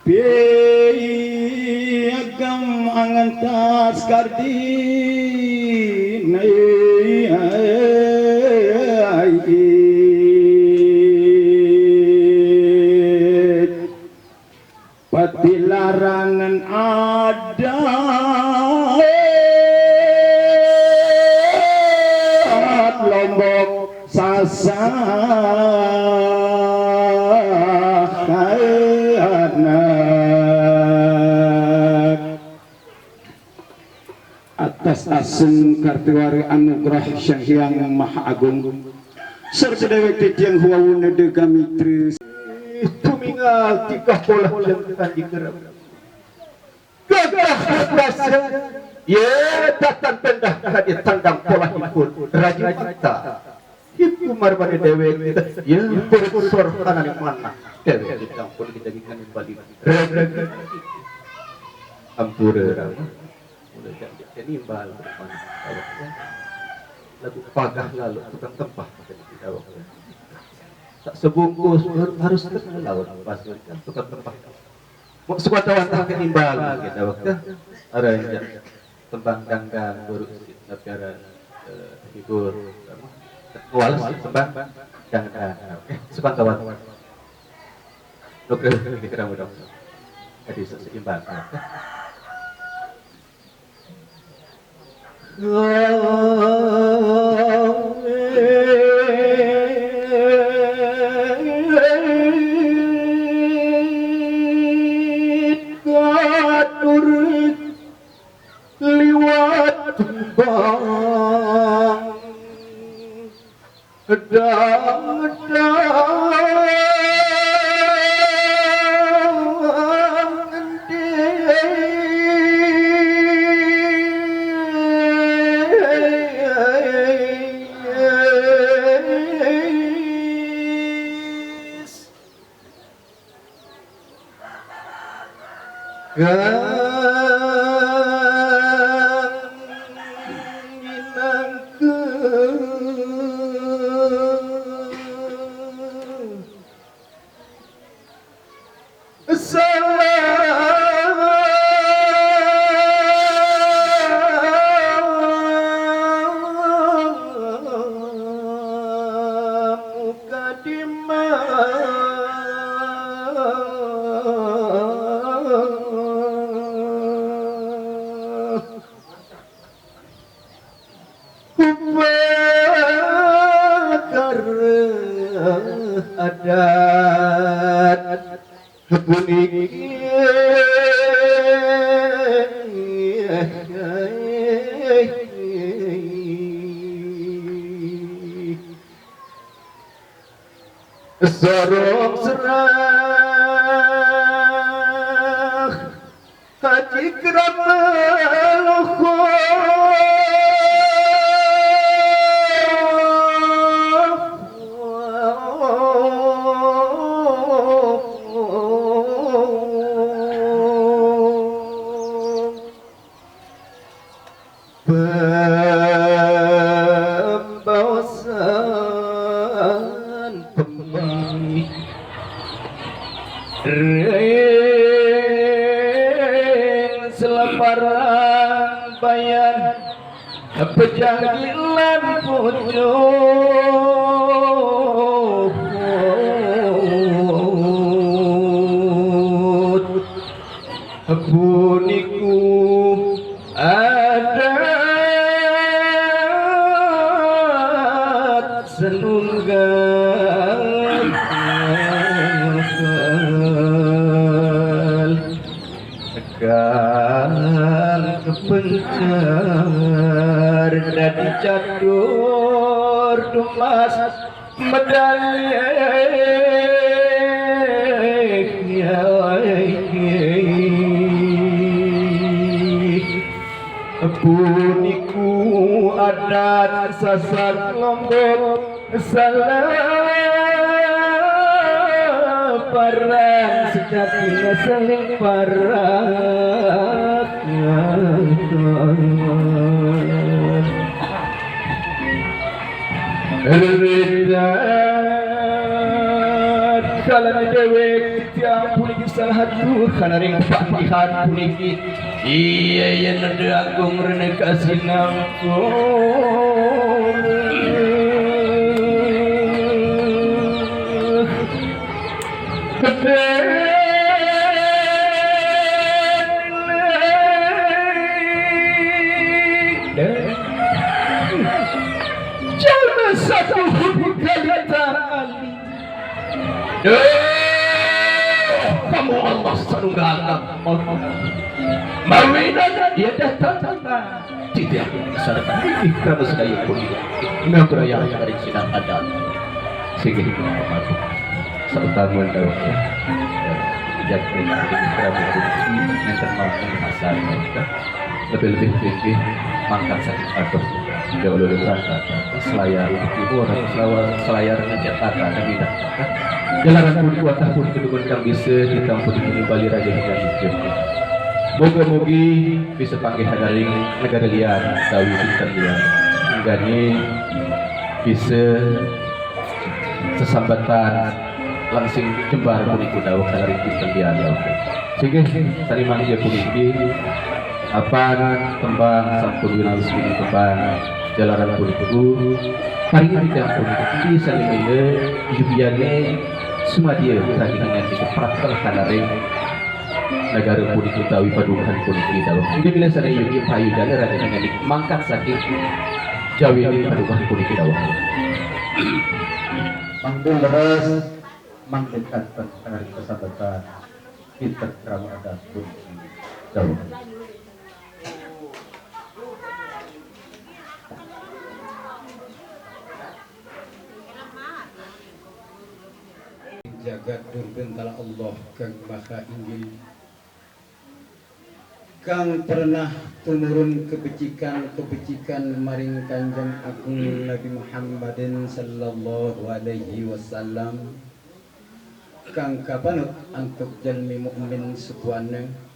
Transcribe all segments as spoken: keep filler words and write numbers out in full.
Piagam angantas kardinai patilarangan adat Lombok Sasak anak. Atas asung kartiwari anugerah Sang Hyang Maha Agung, sarta dewek titiang huwawuna de gamitra. Tumingal tingkah polah yang tadi kerap. Gagah perkasa, ya datang pendah kadi tandang polahipun Raja Mata. Iku marbani dewek, ya bersorhana manah dewek kita pun kita dengan bali. Ampura rama. Mulai jadi nimbal berpanah. Lagu pagah lalu tukang tempah pada kita waktu. Tak sebungkus harus tengah laut pas kan tukang tempah. Mau suka kawan tak nimbal kita waktu. Ada yang tembang dangdang guru negara, eh, hibur. Walas tembang dangdang. Oke, suka kawan. Oke, kita kamu dong. Jadi seimbang. Oke. Katur liwat bang dang dang Kang minangka salam mukadimah. Upakara adat puniki. Sorong serah Haji Krama Luhur. Pembawasan tembang ring seleparan bayan pejanggilan pucuk. Puniku adat senunggal kang kepencar dadi catur dumas medal. Puniku adat Sasak Lombok salah paran sejatinya saling paran. Rida kalan dewek Tiang puniki salah satu kanaring panggihan puniki. Iya, iya, Neda Agung Rena Kasinangkung. Gedé. Jalma satu kali. Duh, kamu Allah satunggal, kamu Allah. Mawinan dia datang. Tidak sadar ikram sedaya pun. Ngabraya dari sidang adat. Sehingga hormat. Serta mendapat. Jadi ikram itu nanti mau pasar. Lebih-lebih tinggi mangkat sakit atur. Jauh lebih rata. Selayar ibu orang selawa selayar ngecek kata kami dah. Jalaran pun kuatah pun kedumun kang bisa kita pun menimbali raja kita. Moga-mogi bisa panggih hadaring negara liar tawi kita liar. Enggani bisa sesambatan langsing jembar puniku dawuh kalaring kinten tiang dawuh. Singgih, sari mangga puniki apan tembang sampun winawis tembang jalaran puniku paringi titiang puniki sari mangga yugiyane sumadya kagiyane dipraktel kalaring negara puniki utawi padukuhan puniki dawuh. Inggih bilih sari yugi payu jane raja mangkat saking jawine padukuhan puniki dawuh. Mangku leres, mangku kanten kanaring kasambatan. Kita krama adat pun dawuh. Jagat durban tala Allah kang maha inggil. Kang pernah tumurun kebecikan-kebecikan maring Kanjeng Agung Nabi Muhammadin sallallahu alaihi wasallam, kang kapanut antuk jalmi mukmin sebuane.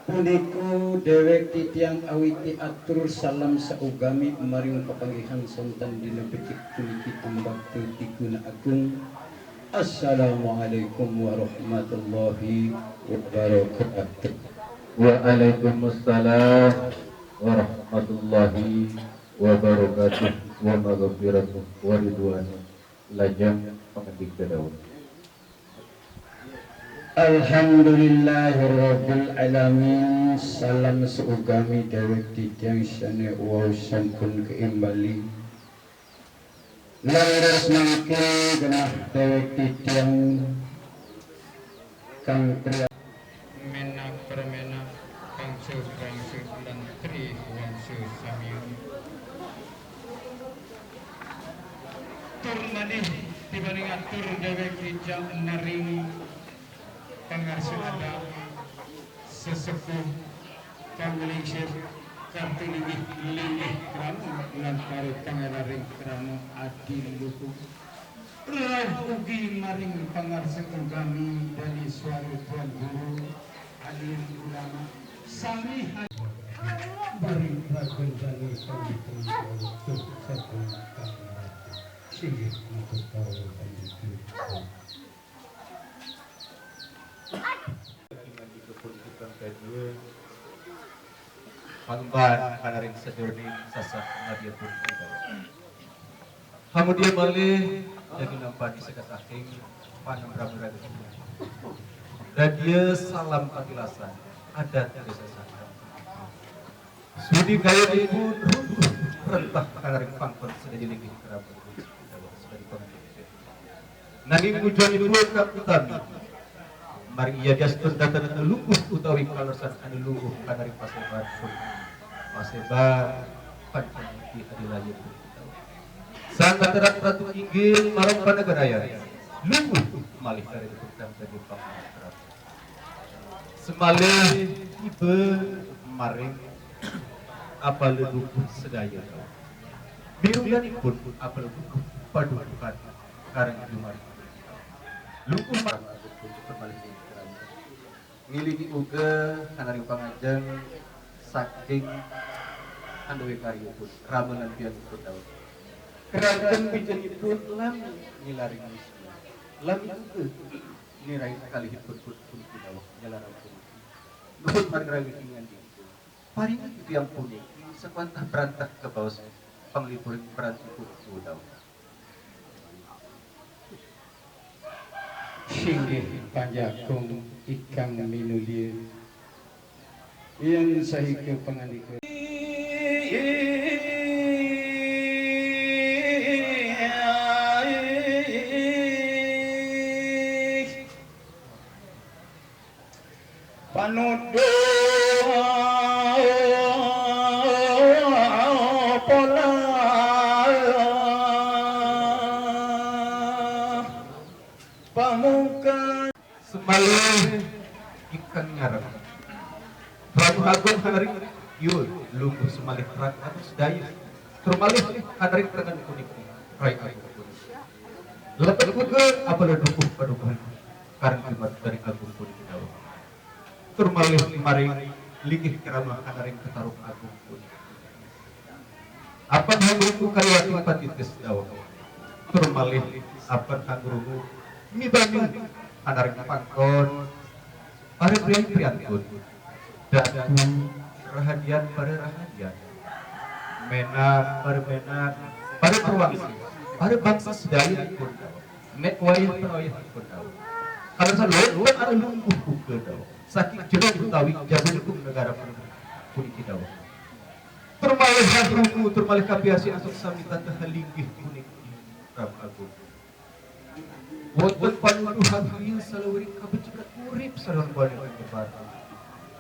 Puniku dewek titiang awiti atur salam saugami maring papanggihan sonten dina becik puniki tumbaktu tiguna agung. Assalamualaikum warahmatullahi wabarakatuh. Waalaikumsalam warahmatullahi wabarakatuh. Wa maghfiratuh wa ridwan. Lajeng pangandikan dawuh. Alhamdulillahirabbil alamin. Salam saugami dewek titiang sane wau sampun kaimbali. Leres mangkin genah dewek titiang kang tri menak permenak, kangsu-kangsu lan tri wangsu samian. Tur malih tibaning atur dewek titiang maring pangarsa adat sesepuh kang lingsir kartu linggih linggih krama lan para pangeraring krama adi luhung. Rauh ugi maring pangarsa ugami dani swara Tuan Guru, alim ulama, sami ha-, maring ragun dani pangitun satu kang singgih matur kawula panjenengan. Ingandika pun kita kadia pangemban kanaring sajroning sasah madya pun kita. Hamudia malih daging nampani sekasaking panembrang raga. Dadia salam patilasan adat desa sasah. Sudi kaya ibu rentah kanaring pangkon sadaya linggih kerabat. Nanging tujuanipun kang utami, maring iya diastun datan anu luhuh utawi kaleresan anu luhuh kanaring paseban pun. Paseban panjang di adilaya pun. Sang Ratu inggil marang panagarayan luhuh malih kanaring pun kang dadi pangkon. Semalih tiba maring apaledukuh sedaya. Mirunganipun apaledukuh padukuhan karang jumar. Lukuh mar-, ngilingi uga kanaring pangajeng saking anduwe karyapun ramengan pianipun daun. Keranten pijenipun lam ngilaring wisnu. Lam uga Ini rai kalihipun pun puniki daweg jalaran puniki. Nuhun margi rai hingan dingku. Paringi titiang puniki sakuantah brantah kabaos panglipuring brantah puniki daweg. Singgih panjakung ikang minulia. Yen sahika pangandika. Panuduh pola pamungkas. Semalih ingkang nyareng. Prabu Agung Hanaring, yul, lungguh semalih Prabu Agung sedaya. Termalih Hanaring tengen puniki, Rai Agung puniki. Lebet uga apala dukuh padukuhan kareng Jumat dari Agung puniki daweg. Termalih maring linggih krama Hanaring Petarung Agung puniki. Apan hangrungu kaliwati patitis daweg. Termalih apan hangrungu mibanyu Hanaring pangkon para prian priantun. Dagu rahadian para rahadian. Menak para menak, para perwangsi, para bangsa sedaya pun daweg. Nek wayah penawayah pun daweg. Kalau salon pun ada lungguh uga daweg. Saking jero utawi jago negara puniki daweg. Termalih hangrungu, termalih kapiarsi antuk sami tata halinggih puniki Prabu Agung. Wonten panuduhan griya salawering kabecikan urip saluan bali ing kebatan.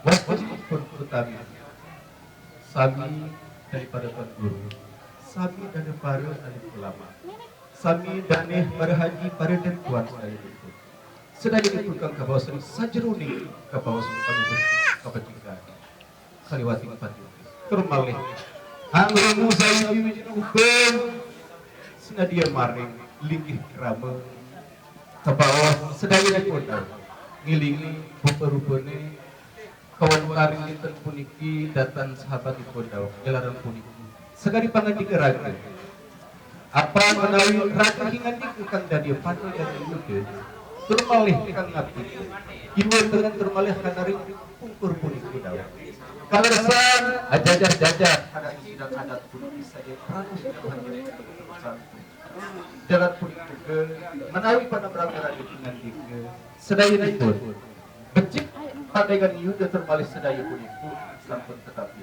Wonten pun utawi sami daripada Tuan Guru, sami daripada alim ulama, sami dané para haji, para dan tuan sedaya. Sedaya dipun kang kabaos ring sajeroning kabaos panuduh kabecikan. Kaliwati pati. Tur malih hangrungu sawi wiwit uga sinadia maring linggih krama kabaos sedayanipun daweg ngilingi rupa-rupane kawentar dinten puniki datan sahabatipun daweg jalaran puniki sakadi pangandika raga. Apa menawi raga ingandika kang dadi pati dadi muda, tur malih kang ngabdi, iwa tengen tur malih kanaring pungkur puniki daweg. Kaleresan ajajah-jajah kanaring sidang adat puniki saja ratus jalan puniki uga menawi panamrang raga ingandika sedayanipun becik pandangan yuda tur malih sedaya puniki sampun tetapi